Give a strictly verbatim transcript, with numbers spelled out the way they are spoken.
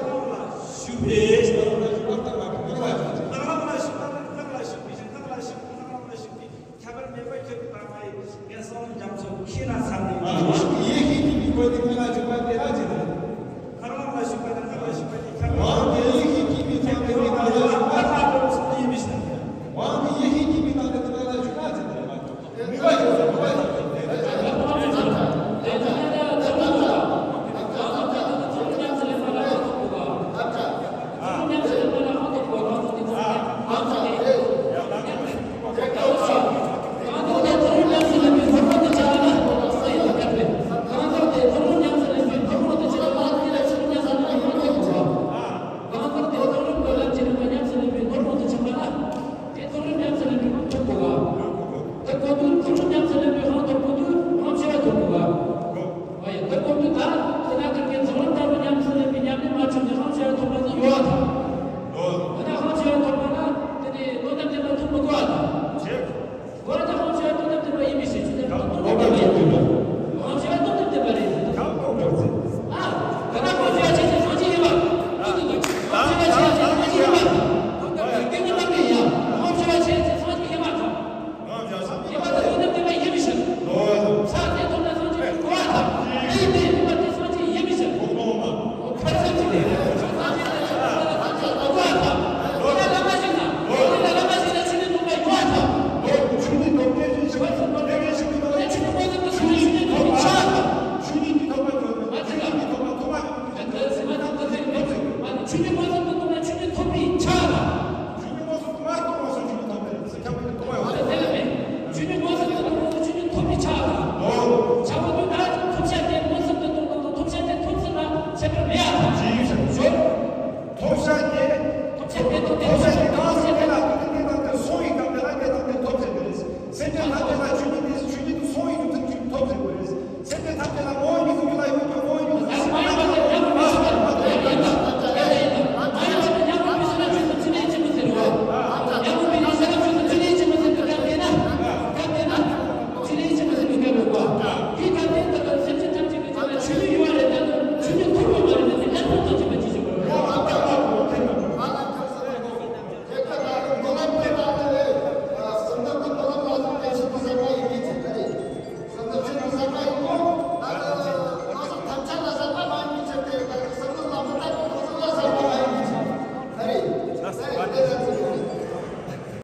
ལ་ཞུགས་པས་ཞེས་པ་ལ་ཞུགས་པ་ལྟར་བ་གི་དོར་བ་ཡིན། སྣང་ལམ་ལ་ཞུགས་པ་ལྟར་སྣང་ལ་ཞུགས་པའི་ཕྱིར་སྣང་ལ་ཞུགས་པ་སྣང་ལ། ན་ཚར་ཏེ། ཨ། དབང་གི་ཡེ་ཤེས་ཀྱི་མིག་བར་དུ་སྔོན་ལ་འཇུག་པ་དེ་ལ་ཇི་ལྟར། ཐར་པ་ལ་ཞུགས་པ་དང་ཐར་པ་ཞུགས་པ་དེ་ཁྱབ་པ། དབང་གི་ཡེ་ཤེས་ཀྱི་མིག་བར་དུ་སྔོན་ལ་འཇུག་པ་དེ་ལ་ཇི་ལྟར། དབང་གི་ཡེ་ཤེས་ཀྱི་མིག་བར་དུ་སྔོན་ལ་འཇུག་པ་དེ་ལ་ཇི་ལྟར། ནུས་པ་ཡོད་ས་ནུས་པ་ཡོད།